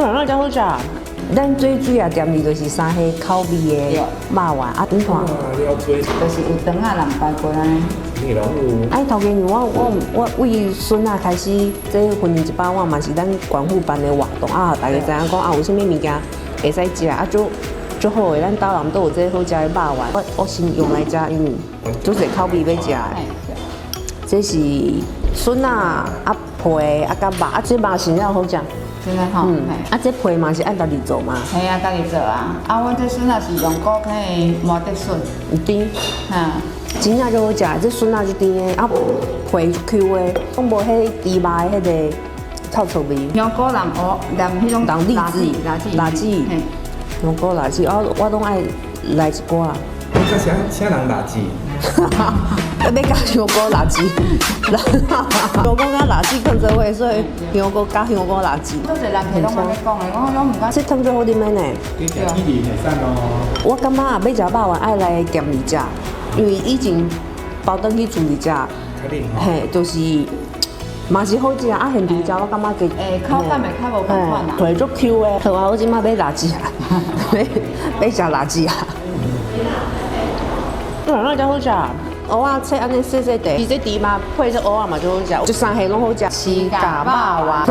嗯，真好食。咱最主要店裡就是三蝦口味的肉丸啊，你看。啊，你要追就是有腸仔人排骨安呢。你攏有。哎，頭家娘，我為孫仔開始，這雲林100碗嘛是咱縣府辦的活動啊，大家知影講啊，有啥物物件會使食啊，足足好的，咱斗南都有這好食的肉丸，我先用來食，因為足濟口味欲食的。這是筍仔啊皮啊佮肉啊，這肉是了好食。真的吼。嗯，啊，這皮嘛是愛家己做嘛？嘿啊，家己做啊。啊，阮這筍仔是用古坑的麻竹筍。有甜。哈。真正足好食，這筍仔足甜的，啊皮 Q 的，攏無彼豬肉的彼个臭臭味。香菇淋蚵淋彼種淋栗子、辣子、辣子，香菇辣子，我攏愛來一寡。你這啥啥人辣子？欲加香菇辣子，香菇佮辣子囥做伙，所以香菇加香菇辣子。足濟人客攏按呢講的，我攏毋敢。這湯足好啉的呢。你食一年會使咯。我感覺啊，欲食肉丸愛來店裡食，因為以前包轉去厝裡食，嘿，就是嘛是好食啊。現場食我感覺加，欸，口感會較無仝款啦。皮足 Q 的，好啊，我這擺欲辣子啊，欲食辣子啊。嗯，真好食。蚵仔切按呢細細塊，伊這豬肉配這蚵仔嘛足好食，這三蝦攏好食。飼甲肉丸。